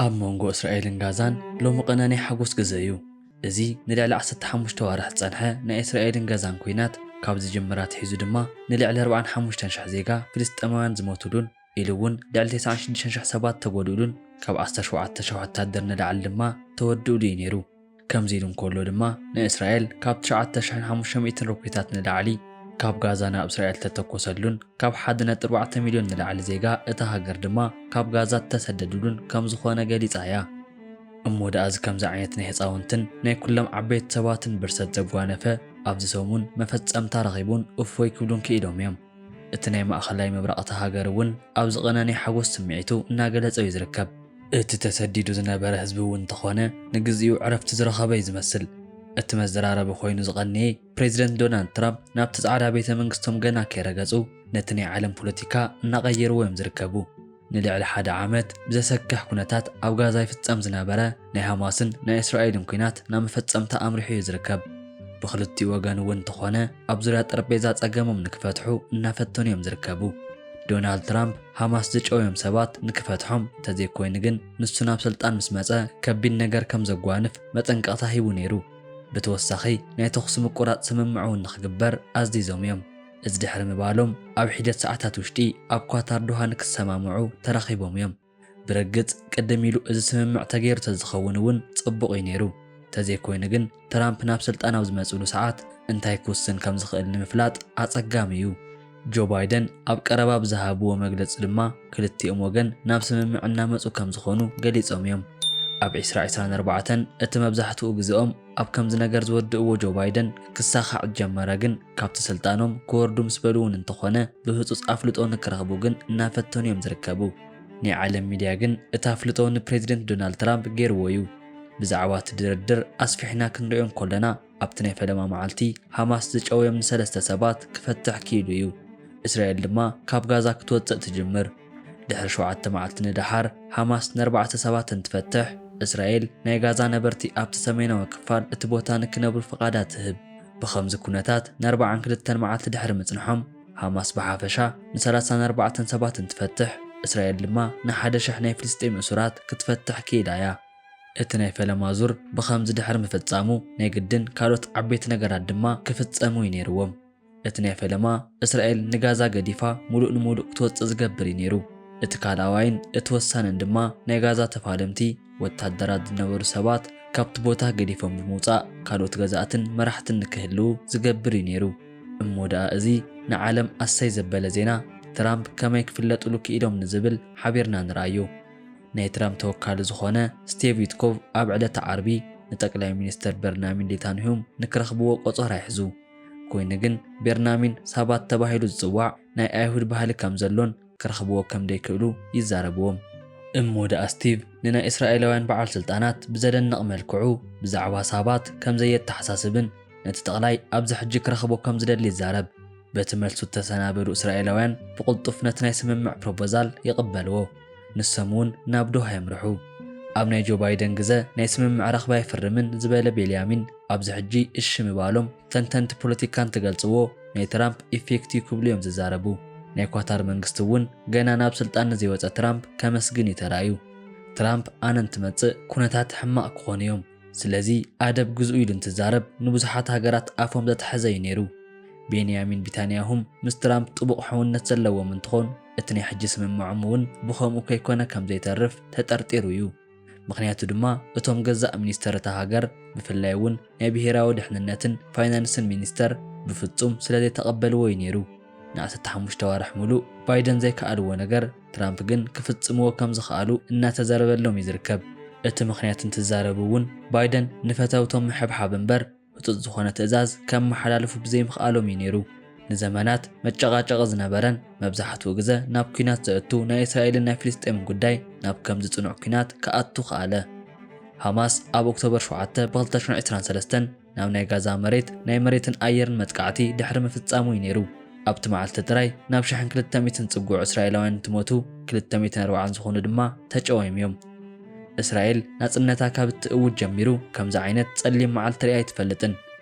ኣብ መንጎ እስራኤልን ጋዛን ሎሚ ቅነ ናይ ሓጎስ ግዘ እዩ። እዚ ንልዕሊ ዓሰርተ ሓሙሽተ ዋርሕ ዝጸንሐ ናይ እስራኤልን ጋዛን ኲናት ካብ ዝጅምር ኣትሒዙ ድማ ንልዕሊ ኣርባዓን ሓሙሽተን ሽሕ ዜጋ ፍልስጤማውያን ዝሞቱሉን ኢሉ እውን ልዕሊ ተስዓን ሽዱሽተን ሽሕ ሰባት ተጎድኡሉን ካብ ዓሰርተ ሸውዓተ ሽሕ ወታደር ንላዕሊ ድማ ተወድኡሉ እዩ ነይሩ። ከምዚ ኢሉ እንከሎ ድማ ንእስራኤል ካብ ትሽዓተ ሽሕን ሓሙሽተ ሚእትን ሮኬታት ንላዕሊ ካብ ጋዛ ናብ እስራኤል ተተኮሰሉን ካብ ሓደ ነጥቢ ኣርባዕተ ሚልዮን ንላዕሊ ዜጋ እታ ሃገር ድማ ካብ ጋዛ እተሰደዱሉን ከም ዝኾነ ገሊጻ እያ። እሞ ደኣ እዚ ከምዚ ዓይነት ናይ ህፃውንትን ናይ ኩሎም ዓበይቲ ሰባትን ብርሰት ዘጓነፈ ኣብዚ ሰሙን መፈጸምታ ረኺቡን እፎይ ክብሉን ክኢሎም እዮም። እቲ ናይ ማእኸላይ ምብራቕ እታ ሃገር እውን ኣብዚ ቐነ ናይ ሓጎስ ስምዒቱ እናገለጸ እዩ ዝርከብ። እቲ ተሰዲዱ ዝነበረ ህዝቢ እውን እንተኾነ ንግዚኡ ዕረፍቲ ዝረኸበ እዩ ዝመስል። እቲ መዘራረቢ ኮይኑ ዝቐነየ ፕሬዚደንት ዶናልድ ትራምፕ ናብቲ ጻዕዳ ቤተ መንግስቶም ገና ከይረገጹ ነቲ ናይ ዓለም ፖለቲካ እናቐየርዎ እዮም ዝርከቡ። ንልዕሊ ሓደ ዓመት ብዘሰክሕ ኩነታት ኣብ ጋዛ ይፍጸም ዝነበረ ናይ ሃማስን ናይ እስራኤልን ኲናት ናብ መፈጸምታ ኣምሪሑ እዩ ዝርከብ። ብኽልቲኡ ወገን እውን እንተኾነ ኣብ ዙርያ ጠረጴዛ ጸገሞም ንክፈትሑ እናፈተኑ እዮም ዝርከቡ። ዶናልድ ትራምፕ ሃማስ ዝጨወዮም ሰባት ንክፈትሖም፣ ተዘይኮይኑ ግን ንሱ ናብ ስልጣን ምስ መጸ ከቢድ ነገር ከም ዘጓንፍ መጠንቀቕታ ሂቡ ነይሩ። ብተወሳኺ ናይ ተኹሲ ምቁራጽ ስምምዕ እውን ንክግበር ኣዚዞም እዮም። እዚ ድሕሪ ምባሎም ኣብ ሒደት ሰዓታት ውሽጢ ኣብ ኳታር ዶሃ ንክሰማምዑ ተራኺቦም እዮም። ብርግጽ ቅድም ኢሉ እዚ ስምምዕ ተገይሩ ተዝኸውን እውን ጽቡቕ እዩ ነይሩ። ተዘይኮይኑ ግን ትራምፕ ናብ ስልጣን ኣብ ዝመጽሉ ሰዓት እንታይ ክውስን ከም ዝኽእል ንምፍላጥ ኣጸጋሚ እዩ። ጆ ባይደን ኣብ ቀረባ ብዝሃብዎ መግለጺ ድማ ክልቲኦም ወገን ናብ ስምምዕ እናመጹ ከም ዝኾኑ ገሊጾም እዮም። ኣብ ዕስራ ዕስራን ኣርባዕተን እቲ መብዛሕትኡ ግዜኦም ኣብ ከምዚ ነገር ዝወድእዎ ጆ ባይደን ክሳኻዕ ዝጀመረ ግን ካብቲ ስልጣኖም ክወርዱ ምስ በሉ እውን እንተኾነ ብህጹጽ ኣፍልጦ ንክረኽቡ ግን እናፈተኑ እዮም ዝርከቡ። ናይ ዓለም ሚድያ ግን እቲ ኣፍልጦ ንፕሬዚደንት ዶናልድ ትራምፕ ገይርዎ እዩ። ብዛዕባ እቲ ድርድር ኣስፊሕና ክንሪኦ እንኮለና ኣብቲ ናይ ፈለማ መዓልቲ ሃማስ ዝጨወዮም ንሰለስተ ሰባት ክፈትሕ ክኢሉ እዩ። እስራኤል ድማ ካብ ጋዛ ክትወጽእ ትጅምር። ድሕሪ ሸውዓተ መዓልቲ ንደሓር ሃማስ ንኣርባዕተ ሰባት እንትፈትሕ እስራኤል ናይ ጋዛ ነበርቲ ኣብቲ ሰሜናዊ ክፋል እቲ ቦታ ንክነብሩ ፍቓዳ ትህብ። ብኸምዚ ኩነታት ንኣርባዓን ክልተን መዓልቲ ድሕሪ ምጽንሖም ሃማስ ብሓፈሻ ንሰላሳን ኣርባዕተን ሰባት እንትፈትሕ እስራኤል ድማ ንሓደ ሽሕ ናይ ፍልስጤም እሱራት ክትፈትሕ ክኢላ እያ። እቲ ናይ ፈለማ ዙር ብኸምዚ ድሕሪ ምፍጻሙ ናይ ግድን ካልኦት ዓበይቲ ነገራት ድማ ክፍጸሙ እዩ ነይርዎም። እቲ ናይ ፈለማ እስራኤል ንጋዛ ገዲፋ ሙሉእ ንሙሉእ ክትወጽእ ዝገብር እዩ ነይሩ። እቲ ካልኣዋይን እቲ ወሳንን ድማ ናይ ጋዛ ተፋለምቲ ወታደራት ዝነበሩ ሰባት ካብቲ ቦታ ገዲፎም ብምውጻእ ካልኦት ገዛእትን መራሕትን ንክህልዉ ዝገብር እዩ ነይሩ። እሞ ደኣ እዚ ንዓለም ኣሰይ ዘበለ ዜና ትራምፕ ከመይ ክፍለጥሉ ክኢሎም ንዝብል ሓቢርና ንርኣዮ። ናይ ትራምፕ ተወካሊ ዝኾነ ስቴቭ ዊትኮቭ ኣብ ዕለተ ዓርቢ ንጠቅላይ ሚኒስተር በርናሚን ኔታንያሁ ንክረኽብዎ ቆጸራ ይሕዙ። ኮይኑ ግን ቤርናሚን ሳባት ተባሂሉ ዝጽዋዕ ናይ ኣይሁድ ባህሊ ከም ዘሎን ክረኽብዎ ከም ዘይክእሉ ይዛረብዎም። እሞ ደኣ ስቲቭ ንናይ እስራኤላውያን በዓል ስልጣናት ብዘደንቕ መልክዑ ብዛዕባ ሳባት ከም ዘየተሓሳስብን ነቲ ጠቕላይ ኣብዚ ሕጂ ክረኽቦ ከም ዝደሊ ይዛረብ። በቲ መልሱ እተሰናበዱ እስራኤላውያን ብቕልጡፍ ነቲ ናይ ስምምዕ ፕሮፖዛል ይቕበልዎ። ንሶም እውን ናብ ዶሃ የምርሑ። ኣብ ናይ ጆ ባይደን ግዘ ናይ ስምምዕ ረኽባ ኣይፍርምን ዝበለ ቤልያሚን ኣብዚ ሕጂ እሺ ምባሎም ተንተንቲ ፖለቲካ እንትገልጽዎ ናይ ትራምፕ ኢፌክት እዩ ክብሉ እዮም ዝዛረቡ። ናይ ኳታር መንግስቲ እውን ገና ናብ ስልጣን ንዘይወጸ ትራምፕ ከመስግን እዩ ተራእዩ። ትራምፕ ኣነ እንትመጽእ ኩነታት ሕማቕ ክኾኑ እዮም፣ ስለዚ ኣደብ ግዝኡ ኢሉ እንትዛረብ ንብዙሓት ሃገራት ኣፎም ዘትሐዘ እዩ ነይሩ። ቤንያሚን ኔታንያሁም ምስ ትራምፕ ጥቡቕ ሕውነት ዘለዎም እንትኾን እቲ ናይ ሕጂ ስምምዖም እውን ብኸምኡ ከይኮነ ከም ዘይተርፍ ተጠርጢሩ እዩ። ምኽንያቱ ድማ እቶም ገዛእ ሚኒስተር እታ ሃገር ብፍላይ እውን ናይ ብሄራዊ ድሕንነትን ፋይናንስን ሚኒስተር ብፍጹም ስለ ዘይተቐበልዎ እዩ ነይሩ። ንዓሰርተ ሓሙሽተ ኣዋርሕ ሙሉእ ባይደን ዘይከኣልዎ ነገር ትራምፕ ግን ክፍጽምዎ ከም ዝኸኣሉ እናተዛረበሎም እዩ ዝርከብ። እቲ ምኽንያት እንትዛረቡ እውን ባይደን ንፈተውቶም ምሕብሓብ እምበር ህጹጽ ዝኾነ ትእዛዝ ከመሓላልፉ ብዘይምኽኣሎም እዩ ነይሩ። ንዘመናት መጨቓጨቒ ዝነበረን መብዛሕትኡ ግዘ ናብ ኲናት ዘእቱ ናይ እስራኤልን ናይ ፍልስጤምን ጉዳይ ናብ ከምዚ ጽኑዕ ኲናት ክኣቱ ከኣለ። ሃማስ ኣብ ኦክቶበር ሸውዓተ ብክልተ ሽሕን ዕስራን ሰለስተን ናብ ናይ ጋዛ መሬት ናይ መሬትን ኣየርን መጥቃዕቲ ድሕሪ ምፍጻሙ እዩ ነይሩ። ኣብቲ መዓልቲ ጥራይ ናብ ሽሕን ክልተ ሚእትን ዝጽግዑ እስራኤላውያን እንትሞቱ ክልተ ሚእትን ኣርባዓን ዝኾኑ ድማ ተጨወዮም እዮም። እስራኤል ናጽነታ ካብ እትእውጅ ጀሚሩ ከምዚ ዓይነት ጸሊም መዓልቲ ሪኣ ኣይትፈልጥን።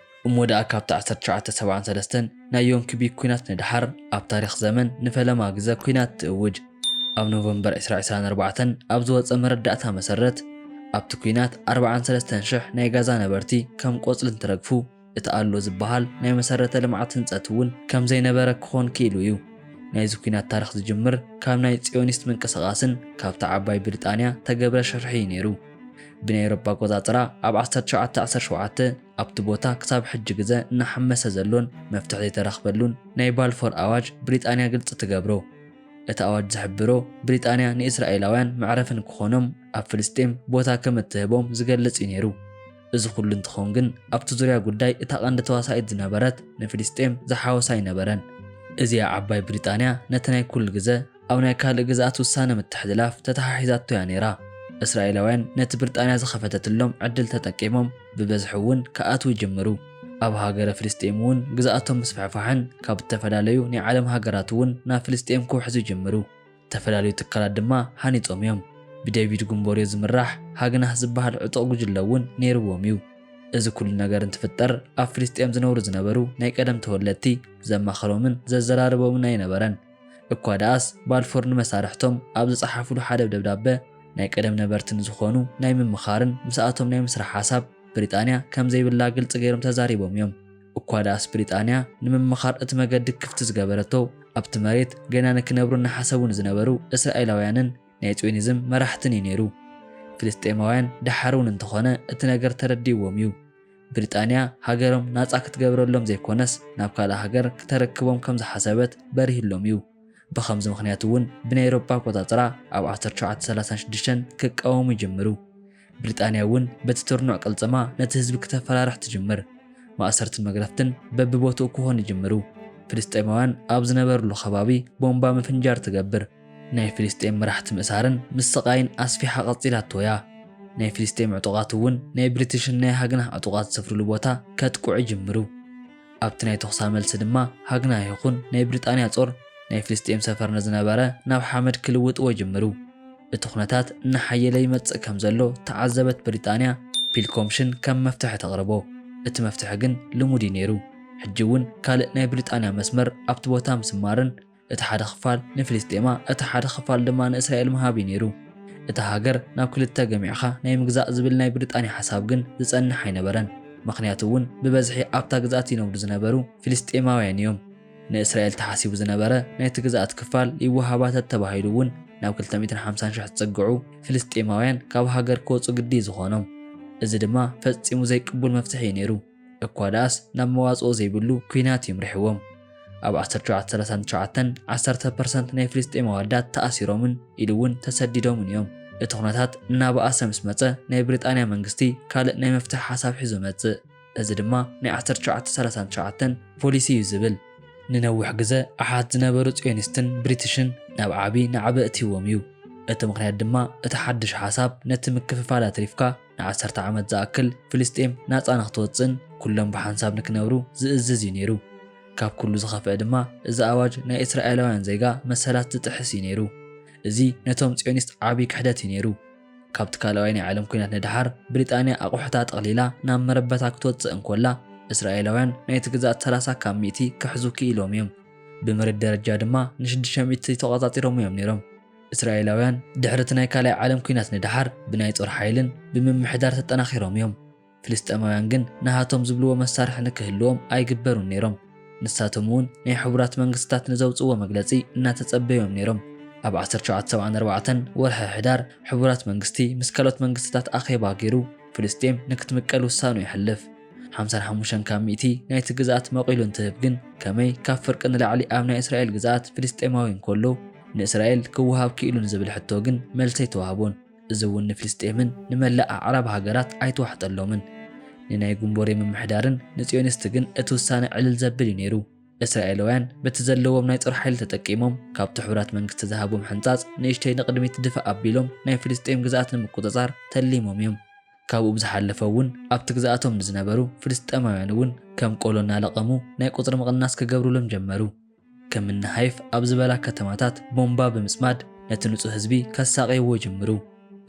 እሞ ደኣ ካብቲ ዓሰርተ ትሽዓተ ሰብዓን ሰለስተን ናይ ዮም ኪፒር ኲናት ንደሓር ኣብ ታሪኽ ዘመን ንፈለማ ግዘ ኲናት ትእውጅ። ኣብ ኖቨምበር ዕስራ ዕስራን ኣርባዕተን ኣብ ዝወጸ መረዳእታ መሰረት፣ ኣብቲ ኲናት ኣርባዓን ሰለስተን ሽሕ ናይ ጋዛ ነበርቲ ከም ቆጽሊ እንትረግፉ፣ እቲ ኣሎ ዝበሃል ናይ መሰረተ ልምዓት ህንጸት እውን ከም ዘይነበረ ክኾን ክኢሉ እዩ። ናይዚ ኲናት ታሪኽ ዝጅምር ካብ ናይ ጽዮኒስት ምንቅስቓስን ካብታ ዓባይ ብሪጣንያ ተገብረ ሽርሒ እዩ ነይሩ። ብናይ ኤውሮጳ ኣቆጻጽራ ኣብ ዓሰርተ ትሽዓተ ዓሰርተ ሸውዓተ ኣብቲ ቦታ ክሳብ ሕጂ ግዘ እናሓመሰ ዘሎን መፍትሒ ዘይተረኽበሉን ናይ ባልፎር ኣዋጅ ብሪጣንያ ግልጺ ትገብሮ። እቲ ኣዋጅ ዝሕብሮ ብሪጣንያ ንእስራኤላውያን መዕረፊ ንክኾኖም ኣብ ፍልስጤም ቦታ ከም እትህቦም ዝገልጽ እዩ ነይሩ። እዚ ኩሉ እንትኾን ግን ኣብቲ ዙርያ ጉዳይ እታ ቀንዲ ተዋሳኢት ዝነበረት ንፍልስጤም ዝሓወሳ ኣይነበረን። እዚኣ ዓባይ ብሪጣንያ ነቲ ናይ ኩሉ ግዘ ኣብ ናይ ካልእ ግዝኣት ውሳነ ምትሕልላፍ ተተሓሒዛቶ እያ ነይራ። እስራኤላውያን ነቲ ብሪጣንያ ዝኸፈተትሎም ዕድል ተጠቂሞም ብበዝሒ እውን ክኣትዉ ይጅምሩ። ኣብ ሃገረ ፍልስጤም እውን ግዝኣቶም ምስፍሕፋሕን ካብ ዝተፈላለዩ ናይ ዓለም ሃገራት እውን ናብ ፍልስጤም ክውሕዙ ይጅምሩ። ዝተፈላለዩ ትካላት ድማ ሃኒጾም እዮም። ብዴቪድ ጉንቦርዮ ዝምራሕ ሃግናህ ዝበሃል ዕጡቕ ጉጅለ እውን ነይርዎም እዩ። እዚ ኩሉ ነገር እንትፍጠር ኣብ ፍልስጤም ዝነብሩ ዝነበሩ ናይ ቀደም ተወለድቲ ዘማኽሮምን ዘዘራርቦምን ኣይነበረን። እኳ ደኣስ ባልፎር ንመሳርሕቶም ኣብ ዝጸሓፍሉ ሓደ ደብዳበ ናይ ቀደም ነበርቲ ንዝኾኑ ናይ ምምኻርን ምስኣቶም ናይ ምስራሕ ሓሳብ ብሪጣንያ ከም ዘይብላ ግልጺ ገይሮም ተዛሪቦም እዮም። እኳ ደኣስ ብሪጣንያ ንምምኻር እቲ መገዲ ክፍቲ ዝገበረቶ ኣብቲ መሬት ገና ንክነብሩ እናሓሰቡ ንዝነበሩ እስራኤላውያንን ናይ ጽዮኒዝም መራሕትን እዩ ነይሩ። ፍልስጤማውያን ደሓር እውን እንተኾነ እቲ ነገር ተረዲእዎም እዩ። ብሪጣንያ ሃገሮም ናጻ ክትገብረሎም ዘይኮነስ ናብ ካልእ ሃገር ክተረክቦም ከም ዝሓሰበት በሪህሎም እዩ። ብኸምዚ ምኽንያት እውን ብናይ ኤውሮጳ ኣቆጻጽራ ኣብ ዓሰርተ ትሽዓተ ሰላሳን ሽዱሽተን ክቃወሙ ይጅምሩ። ብሪጣንያ እውን በቲ ትርኑዕ ቅልጽማ ነቲ ህዝቢ ክተፈራርሕ ትጅምር። ማእሰርትን መግረፍትን በብቦትኡ ክኾኑ ይጅምሩ። ፍልስጤማውያን ኣብ ዝነበርሉ ከባቢ ቦምባ ምፍንጃር ትገብር። ናይ ፍልስጤም መራሕቲ ምእሳርን ምስቓይን ኣስፊሓ ቀጺላቶ እያ። ናይ ፍልስጤም ዕጡቓት እውን ናይ ብሪቲሽን ናይ ሃግናህ ዕጡቓት ዝሰፍርሉ ቦታ ከጥቅዑ ይጅምሩ። ኣብቲ ናይ ተኹሳ መልሲ ድማ ሃግናህ ይኹን ናይ ብሪጣንያ ጾር ናይ ፍልስጤም ሰፈር ንዝነበረ ናብ ሓመድ ክልውጥዎ ይጅምሩ። እቲ ኩነታት እናሓየለ ይመጽእ ከም ዘሎ ተዓዘበት ብሪጣንያ ፒልኮምሽን ከም መፍትሒ ተቕርቦ። እቲ መፍትሒ ግን ልሙድ እዩ ነይሩ። ሕጂ እውን ካልእ ናይ ብሪጣንያ መስመር ኣብቲ ቦታ ምስማርን እቲ ሓደ ክፋል ንፍልስጤማ፣ እቲ ሓደ ክፋል ድማ ንእስራኤል ምሃብ እዩ ነይሩ። እታ ሃገር ናብ ክልተ ገሚዕኻ ናይ ምግዛእ ዝብል ናይ ብሪጣንያ ሓሳብ ግን ዝጸንሕ ኣይነበረን። ምኽንያቱ እውን ብበዝሒ ኣብታ ግዝኣት ይነብሩ ዝነበሩ ፍልስጤማውያን እዮም። ንእስራኤል ተሓሲቡ ዝነበረ ናይቲ ግዝኣት ክፋል ይወሃባ ተተባሂሉ እውን ናብ ክልተ ሚእትን ሓምሳን ሽሕ ዝጽግዑ ፍልስጤማውያን ካብ ሃገር ክወጹ ግዲ እዩ ዝኾኖም። እዚ ድማ ፈጺሙ ዘይቅቡል መፍትሒ እዩ ነይሩ። እኳ ደኣስ ናብ መዋጽኦ ዘይብሉ ኲናት እዩ ምሪሕዎም። ኣብ ዓሰርተ ትሽዓተ ሰላሳን ትሽዓተን ዓሰርተ ፐርሰንት ናይ ፍልስጤም ኣወዳት ተኣሲሮምን ኢሉ እውን ተሰዲዶምን እዮም። እቲ ኩነታት እናበኣሰ ምስ መጸ ናይ ብሪጣንያ መንግስቲ ካልእ ናይ መፍትሒ ሓሳብ ሒዙ መጽእ። እዚ ድማ ናይ ዓሰርተ ትሽዓተ ሰላሳን ትሽዓተን ፖሊሲ እዩ ዝብል። ንነዊሕ ግዘ ኣሓት ዝነበሩ ጽዮኒስትን ብሪቲሽን ናብ ዓቢ ናዕቢ እትይዎም እዩ። እቲ ምኽንያት ድማ እቲ ሓድሽ ሓሳብ ነቲ ምክፍፋል ኣትሪፍካ ንዓሰርተ ዓመት ዝኣክል ፍልስጤም ናጻ ንክትወጽእን ኩሎም ብሓንሳብ ንክነብሩ ዝእዝዝ እዩ ነይሩ። ካብ ኩሉ ዝኸፍአ ድማ እዚ ኣዋጅ ናይ እስራኤላውያን ዜጋ መሰላት ዝጥሕስ እዩ ነይሩ። እዚ ነቶም ጽዮኒስት ዓቢ ክሕደት እዩ ነይሩ። ካብቲ ካልኣዋይ ናይ ዓለም ኲናት ንደሓር ብሪጣንያ ኣቑሑታ ጠቕሊላ ናብ መረበታ ክትወጽእ እንኮላ እስራኤላውያን ናይቲ ግዝኣት ሰላሳ ካብ ሚእቲ ክሕዙ ክኢሎም እዮም። ብምርት ደረጃ ድማ ንሽዱሽተ ሚእቲ ተቖጻጺሮም እዮም ነይሮም። እስራኤላውያን ድሕሪ እቲ ናይ ካልኣይ ዓለም ኲናት ንደሓር ብናይ ጾር ሓይልን ብምምሕዳር ተጠናኺሮም እዮም። ፍልስጤማውያን ግን ንሃቶም ዝብልዎ መሳርሒ ንክህልዎም ኣይግበሩን ነይሮም። ንሳቶም እውን ናይ ሕቡራት መንግስታት ንዘውፅእዎ መግለፂ እናተጸበዮም ነይሮም። ኣብ ዓሰርተ ትሽዓተ ሰብዓን ኣርባዕተን ወርሒ ሕዳር ሕቡራት መንግስቲ ምስ ካልኦት መንግስትታት ኣኼባ ገይሩ ፍልስጤም ንክትምቀል ውሳኑ የሕልፍ። ሓምሳን ሓሙሽተን ካብ ሚእቲ ናይቲ ግዝኣት መቒሉ እንትህብ ግን ከመይ ካብ ፍርቂ ንላዕሊ ኣብ ናይ እስራኤል ግዝኣት ፍልስጤማዊ እንከሎ ንእስራኤል ክወሃብ ክኢሉ ንዝብል ሕቶ ግን መልሲ ኣይተዋህቦን። እዚ እውን ንፍልስጤምን ንመላእ ኣዕራብ ሃገራት ኣይተዋሕጠሎምን። ንናይ ጉንቦሬ ምምሕዳርን ንጽዮኒስት ግን እቲ ውሳነ ዕልል ዘብል እዩ ነይሩ። እስራኤላውያን በቲ ዘለዎም ናይ ጦር ሓይሊ ተጠቂሞም ካብቲ ሕቡራት መንግስቲ ዝሃቦም ሕንጻጽ ንእሽተይ ንቕድሚት ድፍእ ኣቢሎም ናይ ፍልስጤም ግዝኣት ንምቁጽጻር ተሊሞም እዮም። ካብኡ ብዝሓለፈ እውን ኣብቲ ግዝኣቶም ንዝነበሩ ፍልስጤማውያን እውን ከም ቆሎ እናለቐሙ ናይ ቁጽሪ ምቕናስ ክገብሩሎም ጀመሩ። ከም እኒ ሃይፍ ኣብ ዝበላ ከተማታት ቦምባ ብምጽማድ ነቲ ንጹህ ህዝቢ ከሳቕይዎ ይጅምሩ።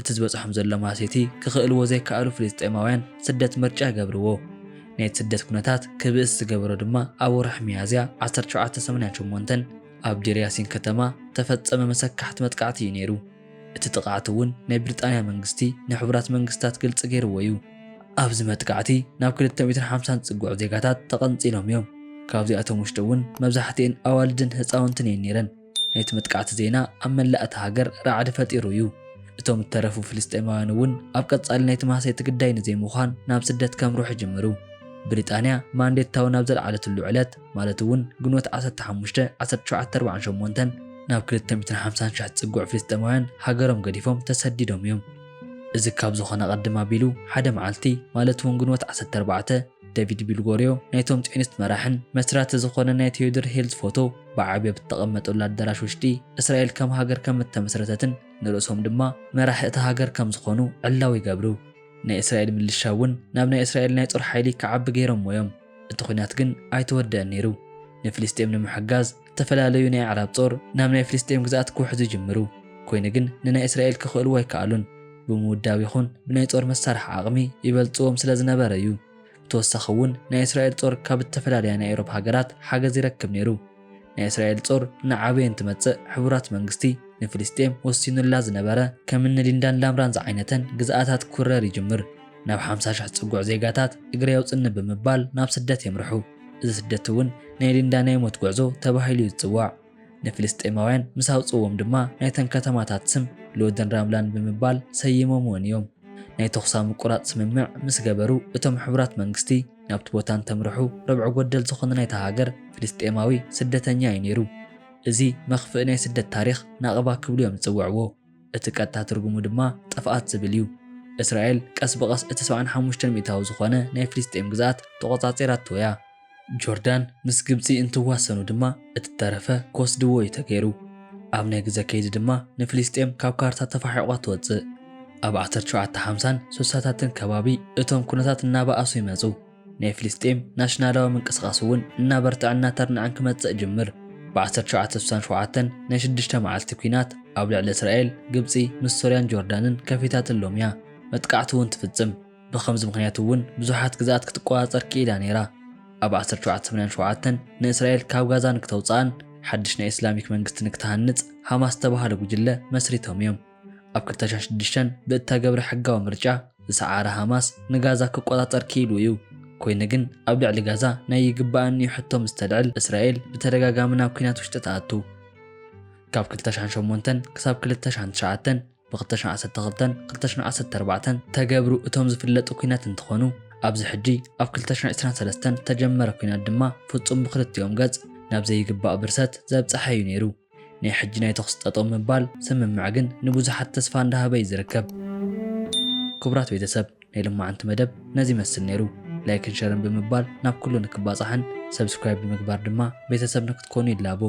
እቲ ዝበጽሖም ዘሎ ማህሰይቲ ክኽእልዎ ዘይከኣሉ ፍልስጤማውያን ስደት ምርጫ ይገብርዎ። ናይቲ ስደት ኩነታት ክብእስ ዝገበሮ ድማ ኣብ ወርሒ ሚያዝያ ዓሰርተ ትሽዓተ ሰማንያን ሸሞንተን ኣብ ዴር ያሲን ከተማ ተፈጸመ መሰካሕቲ መጥቃዕቲ እዩ ነይሩ። እቲ ጥቕዓት እውን ናይ ብሪጣንያ መንግስቲ ንሕቡራት መንግስታት ግልጺ ገይርዎ እዩ። ኣብዚ መጥቃዕቲ ናብ ክልተ ሚእትን ሓምሳን ዝጽግዑ ዜጋታት ተቐንጺሎም እዮም። ካብዚኣቶም ውሽጢ እውን መብዛሕትኤን ኣዋልድን ህፃውንትን እየን ነይረን። ናይቲ መጥቃዕቲ ዜና ኣብ መላእ እታ ሃገር ራዕዲ ፈጢሩ እዩ። እቶም እተረፉ ፍልስጤማውያን እውን ኣብ ቀጻሊ ናይቲ ማህሰይቲ ግዳይ ንዘይምዃን ናብ ስደት ከምርሑ ይጅምሩ። ብሪጣንያ ማንዴታዊ ናብ ዘልዓለትሉ ዕለት፣ ማለት እውን ግንቦት ዓሰርተ ሓሙሽተ ዓሰርተ ትሽዓተ ኣርባዓን ሸሞንተን፣ ናብ ክልተ ሚእትን ሓምሳን ሽሕ ዝጽግዑ ፍልስጤማውያን ሃገሮም ገዲፎም ተሰዲዶም እዮም። እዚ ካብ ዝኾነ ቀድም ኣቢሉ ሓደ መዓልቲ፣ ማለት እውን ግንቦት ዓሰርተ ኣርባዕተ፣ ዴቪድ ቢልጎሪዮ ናይቶም ጽዮኒስት መራሕን መስራቲ ዝኾነ ናይ ቴዎዶር ሄርዝ ፎቶ ብዓቢ ኣብ እተቐመጠሉ ኣዳራሽ ውሽጢ፣ እስራኤል ከም ሃገር ከም እተመስረተትን ንርእሶም ድማ መራሒ እታ ሃገር ከም ዝኾኑ ዕላዊ ይገብሩ። ናይ እስራኤል ምልሻ እውን ናብ ናይ እስራኤል ናይ ጦር ሓይሊ ክዓቢ ገይሮምዎ እዮም። እቲ ኲናት ግን ኣይተወደአን ነይሩ። ንፍልስጤም ንምሕጋዝ ዝተፈላለዩ ናይ ኣዕራብ ጾር ናብ ናይ ፍልስጤም ግዝኣት ክውሕዙ ይጅምሩ። ኮይኑ ግን ንናይ እስራኤል ክኽእልዎ ኣይከኣሉን። ብምውዳብ ይኹን ብናይ ጾር መሳርሒ ዓቕሚ ይበልጽዎም ስለ ዝነበረ እዩ። ብተወሳኺ እውን ናይ እስራኤል ጾር ካብ እተፈላለያ ናይ ኤውሮፓ ሃገራት ሓገዝ ይረክብ ነይሩ። ናይ እስራኤል ጾር እናዓበየ እንትመጽእ፣ ሕቡራት መንግስቲ ንፍልስጤም ወሲኑላ ዝነበረ ከም እኒ ሊንዳን ላምራን ዝዓይነተን ግዝኣታት ክውረር ይጅምር። ናብ ሓምሳ ሽሕ ዝጽግዑ ዜጋታት እግረይ ኣውጽኒ ብምባል ናብ ስደት የምርሑ። እዚ ስደት እውን ናይ ሊንዳ ናይ ሞት ጉዕዞ ተባሂሉ እዩ ዝጽዋዕ። ንፍልስጤማውያን ምስ ኣውጽእዎም ድማ ናይተን ከተማታት ስም ሎድን ራምላን ብምባል ሰይሞምወን እዮም። ናይ ተኹሳ ምቁራጽ ስምምዕ ምስ ገበሩ፣ እቶም ሕቡራት መንግስቲ ናብቲ ቦታ እንተምርሑ፣ ርብዒ ጎደል ዝኾነ ናይታ ሃገር ፍልስጤማዊ ስደተኛ እዩ ነይሩ። እዚ መኽፍኢ ናይ ስደት ታሪኽ ናቕባ ክብሉ እዮም ዝጽውዕዎ። እቲ ቀጥታ ትርጉሙ ድማ ጥፍኣት ዝብል እዩ። እስራኤል ቀስ ብቐስ እቲ ሰብዓን ሓሙሽተን ሚእታዊ ዝኾነ ናይ ፍልስጤም ግዝኣት ተቖጻጺራቶ እያ። ጆርዳን ምስ ግብጺ እንትዋሰኑ ድማ እቲ ተረፈ ክወስድዎ እዩ ተገይሩ። ኣብ ናይ ግዘ ከይዲ ድማ ንፍልስጤም ካብ ካርታ ተፋሒቋ ትወጽእ። ኣብ ዓሰርተ ትሽዓተ ሓምሳን ስሳታትን ከባቢ እቶም ኩነታት እናበኣሱ ይመጹ። ናይ ፍልስጤም ናሽናላዊ ምንቅስቓስ እውን እናበርትዐን እናተርንዐን ክመጽእ ጅምር። ብ ዓሰርተ ትሽዓተ ስሳን ሸውዓተን ናይ ሽዱሽተ መዓልቲ ኲናት ኣብ ልዕሊ እስራኤል፣ ግብጺ ምስ ሶርያን ጆርዳንን ከፊታትሎም እያ። መጥቃዕቲ እውን ትፍጽም። ብኸምዚ ምኽንያት እውን ብዙሓት ግዝኣት ክትቆጻጸር ክኢላ ነይራ። ኣብ ዓሰርተ ትሽዓተ ሰማንያን ሸውዓተን ንእስራኤል ካብ ጋዛ ንክተውጽኣን ሓድሽ ናይ እስላሚክ መንግስቲ ንክትሃንጽ፣ ሃማስ ዝተባህለ ጉጅለ መስሪቶም እዮም። ኣብ ክልተ ሽሕን ሽዱሽተን ብእተገብረ ሕጋዊ ምርጫ ዝሰዓረ ሃማስ ንጋዛ ክቆጻጸር ክኢሉ እዩ። ኮይኑ ግን ኣብ ልዕሊ ጋዛ ናይ ይግባኣኒ እዩ ሕቶ ምስ ተልዕል፣ እስራኤል ብተደጋጋሚ ናብ ኲናት ውሽጢ ትኣቱ። ካብ ክልተ ሽሕን ሸሞንተን ክሳብ ክልተ ሽሕን ትሽዓተን፣ ብ ክልተ ሽሕን ዓሰርተ ክልተን ክልተ ሽሕን ዓሰርተ ኣርባዕተን ተገብሩ እቶም ዝፍለጡ ኲናት እንትኾኑ፣ ኣብዚ ሕጂ ኣብ ክልተ ሽሕን ዕስራን ሰለስተን ተጀመረ ኲናት ድማ ፍጹም ብክልቲኦም ገጽ ናብ ዘይግባእ ብርሰት ዘብጽሐ እዩ ነይሩ። ናይ ሕጂ ናይ ተኹሲ ጠጠው ምባል ስምምዕ ግን ንብዙሓት ተስፋ እንዳሃበ እዩ ዝርከብ። ክቡራት ቤተሰብ፣ ናይ ሎማዓንቲ መደብ ነዚ ይመስል ነይሩ። ላይክን ሸርን ብምባል ናብ ኩሉ ንክባጻሕን ሰብስክራይብ ብምግባር ድማ ቤተሰብ ንክትኮኑ ይላቦ።